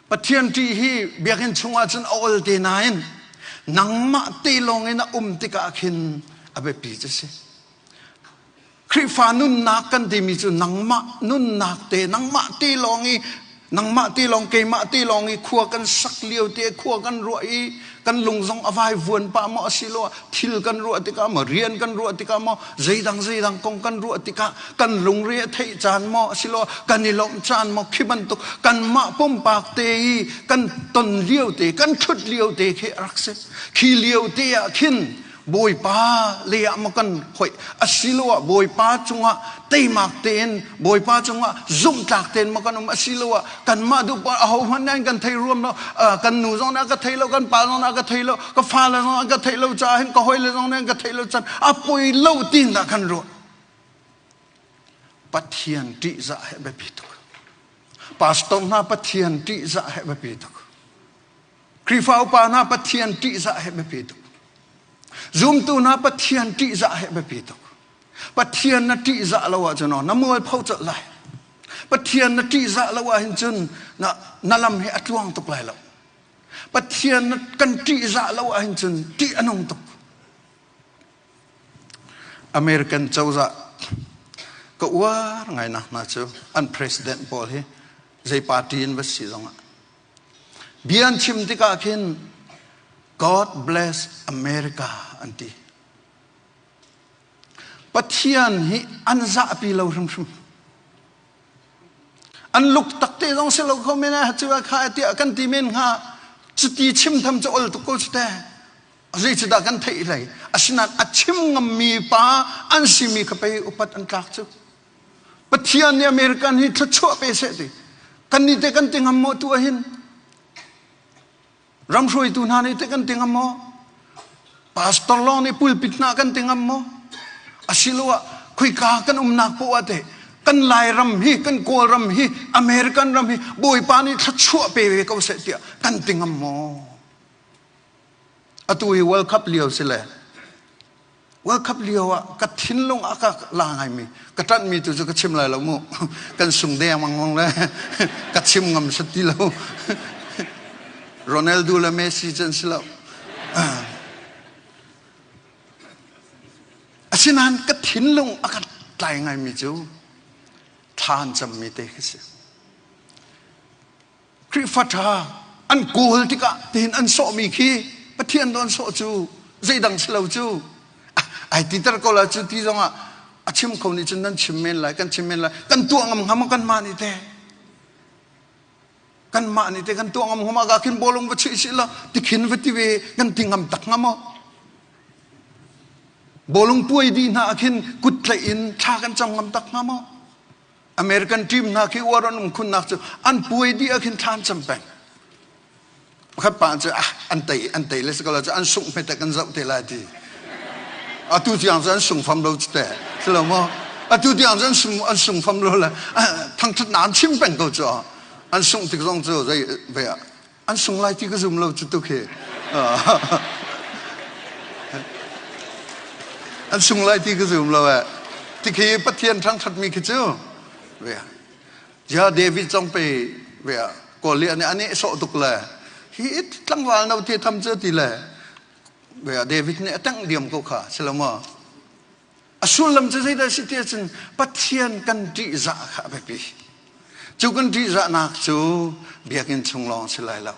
Pathian ṭih hi biakinn chungah cun a ol te nain nangmah te lawng in a um tikah khin a biapi cu si. Khrihfa nunnak kan timi cu nangmah nunnak te nangmah te lawng i nangmah te lawng keimah te lawng i khua kan sak lio te khua kan ruah i kan lung zong a vai vuan pah maw asiloah thil kan ruah tikah maw rian kan ruah tikah maw zeidang zeidang kong kan ruah tikah kan lungre a theih caan maw asiloah kan i lawmh caan maw khi bantuk kanmah pumpak te i kan ton lio te kan ṭhut lio te khi a rak si khi lio te ah khin Bawipa lei ah maw kan hoih asiloah Bawipa cungah teimak tein Bawipa cungah zumhtlak tein maw kan um asiloah kanmah duh poah aho hmanh nih an kan thei ruam lo kan nu zong nih a ka thei lo kan pa zong nih a ka thei lo ka fale zong an ka theih lo caah hin ka hawile zong nih an ka theih lo caan a poi lo tin dah kan ruah Pathian ṭihzah he biapi tuk pastor hna Pathian ṭihzah he biapi tuk Khrihfa upa hna Pathian ṭihzah he biapi tuk zumtu hna Pathian ṭihzah he biapi tuk Pathian na ṭihzah lo ahcun na mualpho colh lai Pathian na ṭihzah lo ahhin cun na, na lam hi a tluang tuk lai lo Pathian kan ṭihzah lo ahhin cun ṭih a nung tuk. American cozah ka uar ngainak hna cu an president pawl hi zei party in va si zongah bia an chim tikah khin God bless America an ti. Pathian hi an zahpi lo hrimhrim. An luk tak te zong si lo kho men ah cu kha tiah kan ti men hnga cuti chim tham cu ol tuk ko cu te zei cu dah kan theih hlei asinain a chim ngammi pa an simi kha pei upat an tlak cu Pathian nih American hi thluachuah pe seh ti kan nih te kan ti ngam maw tu ahhin Ram hruaitu hna nih teh kan ti ngam maw? Pastor lawng nih pulpit hna kan ti ngam maw? Asiloah khoika kan umnak poah teh kan Lairam hi, kan Kawlram hi, American ram hi Bawipa nih thluachuah pe ve ko seh tiah kan ti ngam maw? Atu hi World Cup lio si le World Cup lio ah ka thinlung ah ka la ngaimi ka ṭanhmi tu cu ka chim lai lo mu kan sung deng mang le ka chim ngam sat ti lo Ronaldo le Messi cu an si lo asinain ka thinlung a ka tlai ngaimi cu thla an cammi te khi si Khrihfa ṭha an kawl tikah tihin an sawhmi khi Pathian nawn sawh cu zeidang si lo cu ai titer ko la cu ti zongah a chim kho nih cun nan chim men lai kan chim men lai kan tuah ngam hnga maw kanmah nih teh kanmah nih teh kan tuah ngam hnga maw ka khin bawlung va chuih si la tikhin va ti ve kan ti ngam tak hnga maw bawlung puai dih hna ah khin kut tlaih in thla kan cam ngam tak hnga maw American team hna khi uar an um khunnak cu an puai dih ah khin thlan cam peng. Pakhat pa cu ah an tei an tei le si ko la cu an sungh hmete kan zoh te lai ti. Atu tiang cu an sung fam lo cu te. Si lo maw? Atu tiang cu an sung an sung fam lo le thangthat na an chim peng ko cu an sungh tik zong cu zei ve ah an sung lai ti ka zum lo cu tuk hi. An sung lai ti ka zum lo eh. Tikhi Pathian thangthatmi khi cu ve ja David zong pe ve Goliath nih a nehsawh tuk le hi tlangval no te tham cu ti le ve David nih a tengh diam ko kha si lo maw A sullam cu zeidah a si ti ahcun Pathian kan ṭihzah kha a biapi. Cu kan ṭihzahnak cu biakinn chung lawng si lai lo.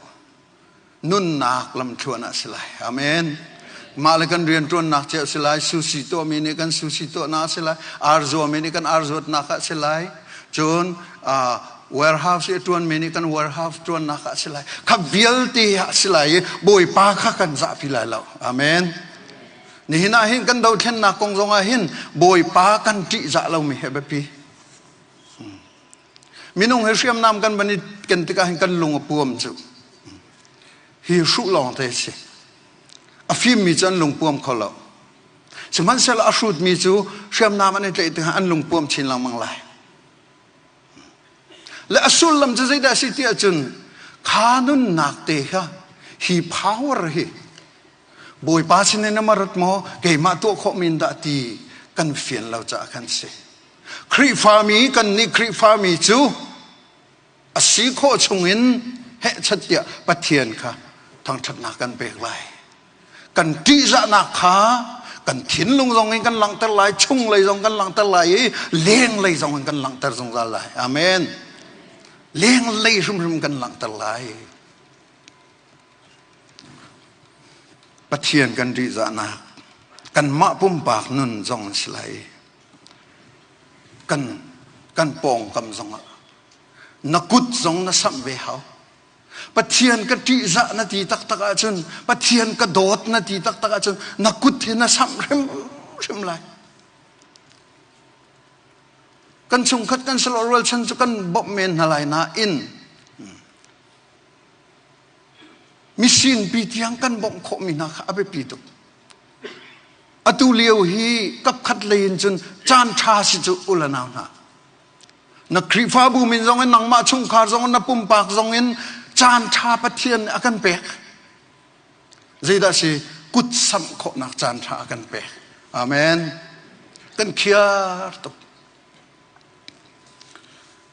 Nunnak lamthluan ah si lai. Amen. Mah le kan rianṭuannak cio si lai, sushi tuahmi nih kan sushi tuahnak a si lai, ar zuami nih kan ar zuatnak ah si lai, cun warehouse i a ṭuanmi nih kan warehouse ṭuannak ah si lai. Kha vialte ah si lai i Bawipa kha kan zahpi lai lo. Amen. Nihin ah hin kan dothlennak kong zong ah hin Bawipa kan ṭihzah lomi hi a biapi. Minung he hriamnam kan van i ken tikah hin kan lung a puam cu. Hi hruh lawng te si. A fimmi cu an lung puam kho lo. Sihmanhsehlaw a hrutmi cu hriamnam an i tlaih tikah an lung puam chin lengmang lai. Le a sullam cu zeidah a si ti ahcun kha nunnak te kha hi power hi Bawipa sinin a rat maw keimah tuah khawh men dah ti kan fian lo caah kan si. Khrihfami kan nih Khrihfami cu a si khawh chungin hehchat tiah Pathian kha thangṭhatnak kan pek lai. Kan ṭihzahnak kha kan thinlung zong in kan langhter lai, chunglei zong kan langhter lai i lenglei zong in kan langhter zungzal lai. Amen. Lenglei hrimhrim kan langhter lai. Pathian kan ṭihzahnak kanmah pumpak nun zong si lai. Kan kan pawngkam zongah na kut zong na samh ve hau. Pathian ka ṭihzah na ti taktak ahcun, Pathian ka dawt na ti taktak ahcun na kut hi na samh hrimhrim lai. Kan chungkhat kan salo rualchan cu kan bawmh men hna lai nain misinpi tiang kan bawmh khawhmi hna kha a biapi tuk. Atu lio hi kapkhat lei in cun caan ṭha si cu u le nau hna. Na Khrihfabu min zong in nangmah chungkhar zong in na pumpak zong in caan ṭha Pathian a kan pek. Zeidah si kut samh khawhnak caan ṭha a kan pek. Amen. Kan khiar tuk.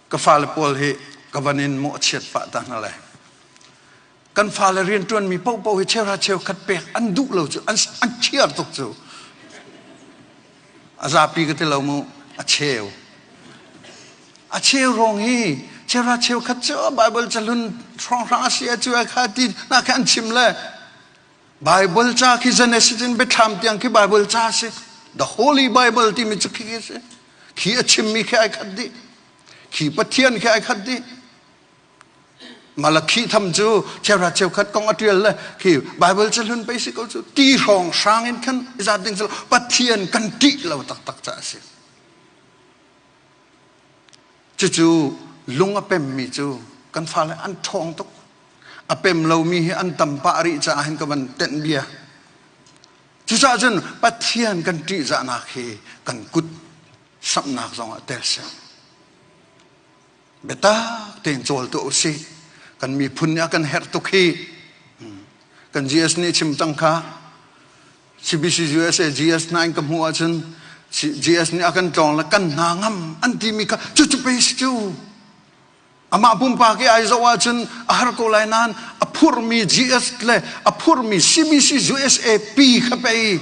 Ka fale pawl hi ka van in mawhchiat pah ta hna lai. Kan fale rianṭuanmi paohpaoh hi cheuhra cheukhat pek an duh lo cu an an chiar tuk cu. A zapi ka ti lo mu a cheu. A cheu rong hi cheuhra cheukhat cu Bible cahlun hrawnghrang a si a cu a kha ti na kha an chim le Bible ca khi Genesis in Biathlam tiang khi Bible ca si. The Holy Bible timi cu khi si. Khi a chimmi khi ai khat dih. Khi Pathian khi ai khat dih. Malakhi tham cu cheuhra cheukhat kong a ṭial le khi Bible cahlun pei si ko cu ti hrawng hrang in khan i zat ding cu Pathian kan ṭih lo taktak caah a si. Cucu lung a pemmi cu kan fale an ṭhawng tuk. A pem lomi hi an tam pah rih caah hin ka van tenh bia. Cucaah cun Pathian kan ṭihzahnak hi kan kut samhnak zongah tel seh. Biatak tein cawl tuah usih. Kan miphun nih a kan herh tuk hi. Kan GS nih chim cang kha. CBC USA GS 9 ka hmuh ahcun GS nih a kan tlawng le kan hna ngam an timi kha cucu pe si cu. Amah pumpak i ai zoh ahcun a har ko lai nain a phurmi GS le a phurmi CBC USA pi kha pei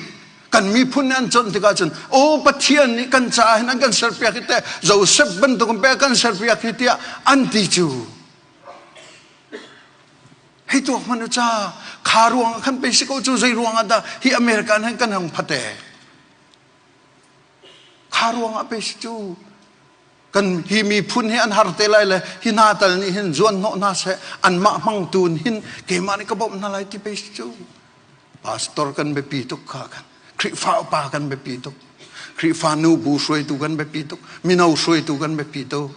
kan miphun nih an conh tikah cun aw Pathian nih kan caah hin an kan serpiak hi teh Joseph bantuk in pek kan serpiak hi tiah an ti cu hei tuak hmanh u ca kha ruang ah khan pei si ko cu zei ruang ah dah hi American hin kan hung phate kha ruang ah pei si cu kan hi miphun hi an har te lai le hi hna tal nih hin zuan hnawh hna seh anmah hmangtu hin keimah nih ka bawmh hna lai ti pei si cu Pastor kan biapi tuk kha kan Khrihfa upa kan biapi tuk. Khrihfa nu bu hruaitu kan biapi tuk. Mino hruaitu kan biapi tuk.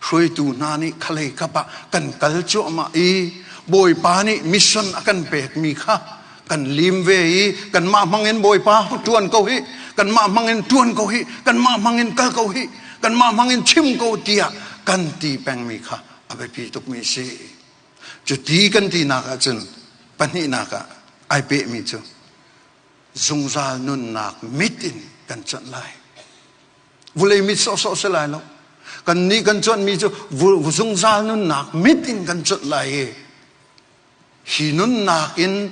Hruaitu hna nih khalei kap ah kan kal cuahmah i Bawipa nih mission a kan pekmi kha kan lim ve i kanmah hmangin Bawipa ṭuan ko hi kanmah hmangin ṭuan ko hi kanmah hmangin kal ko hi kanmah hmangin chim ko tiah kan ti pengmi kha a biapi tukmi a si. Cuti kan tinak ahcun pahnihnak ah ai pehmi cu zungzal nunnak mit in kan cuanh lai. Vulei mit sawhsawh si lai lo. Kan nih kan cuanhmi cu zungzal nunnak mit in kan cuanh lai i hi nunnak in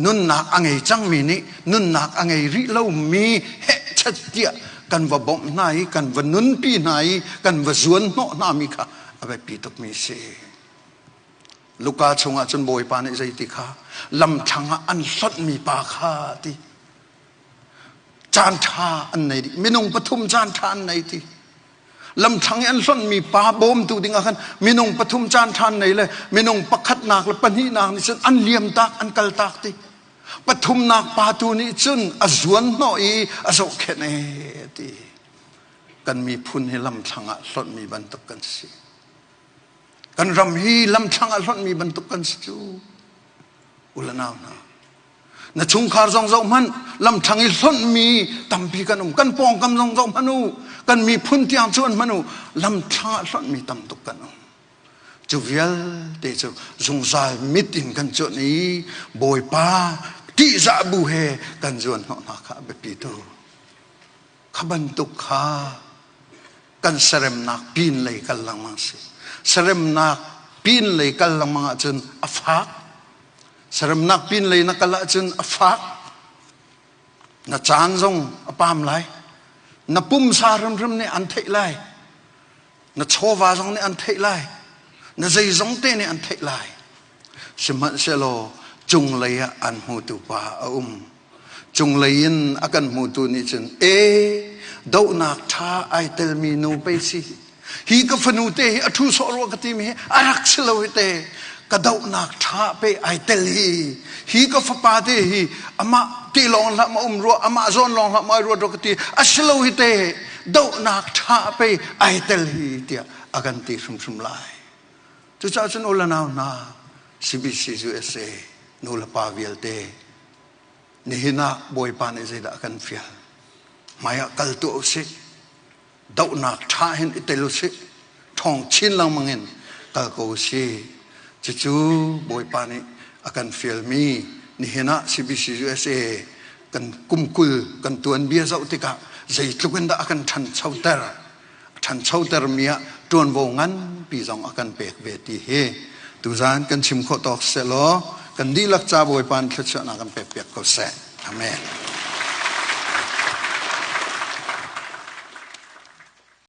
nunnak a ngei cangmi nih nunnak a ngei rih lomi hehchat tiah kan va bawmh hna i kan va nunpi hna i kan va zuan hnawh hna mi kha a biapi tukmi si. Luka chungah cun Bawipa nih zeiti kha lamthlang ah an hlonhmi pa kha ti. Caan ṭha an nei dih. Minung pathum caan ṭha an nei ti. Lamthlang i an hlonhmi pa bawmtu dingah khan minung pathum caan ṭha an nei le minung pakhatnak le pahnihnak nih cun an liam tak an kal tak ti. Pathumnak pa tu nih cun a zuan hnawh i a zohkhenh e ti. Kan miphun hi lamthlang ah hlonhmi bantuk kan si. Kan ram hi lamthlang ah hlonhmi bantuk kan si cu. Ulanau hna. Na chungkhar zong zoh hmanh lamthlang i hlonhmi tampi kan um. Kan pawngkam zong zoh hmanh u. Kan miphun tiang cuan hmanh u. Lamthlang ah hlonhmi tam tuk kan um. Cu vialte cu zungzal mit in kan cuanh i Bawipa ṭihzah bu he kan zuan hnawh hna kha a biapi tu. Kha bantuk kha kan seremnak pin lei kal lengmang si. Seremnak pin lei kal lengmang ahcun a fak. Seremnak pin lei na kal ahcun a fak. Na caan zong a pam lai. Na pumsa hrimhrim nih an theih lai. Na chawva zong nih an theih lai. Na zeizong te nih an theih lai. Sihmanhsehlaw cunglei ah an hmutu pa a um. Cunglei in a kan hmutu nih cun, e dohnak ṭha ai telmi nu pei si. Hi ka fanu te hi a ṭhu sawh rua ka timi hi a rak si lo hi te. Ka dohnak ṭha pe ai tel hi. Hi ka fapa te hi amah ti lawng hlah ma um rua, amah zawn lawng hlah ma ai ruat rua ka ti. A si lo hi te. Dohnak ṭha pe ai tel hi tiah a kan ti hrimhrim lai. Cucaah cun u le nau hna, CBC USA nu le pa vialte nihin ah Bawipa nih zeidah a kan fial? Hmai ah kal tuah usih. Dohnak ṭha hin i tel usih. Ṭhawng chin lengmang in kal ko usih. Cucu Bawipa nih a kan fialmi nihin ah CBC USA kan kum 20 kan tuanbia zoh tikah zeitluk in dah a kan ṭhanchoter. A ṭhanchotermi ah ṭuanvo nganpi zong a kan pek ve ti hi tuzaan kan chim khawh tawk sehlaw kan dihlak ca Bawipa nih thluachuahnak kan pek piak ko seh. Amen.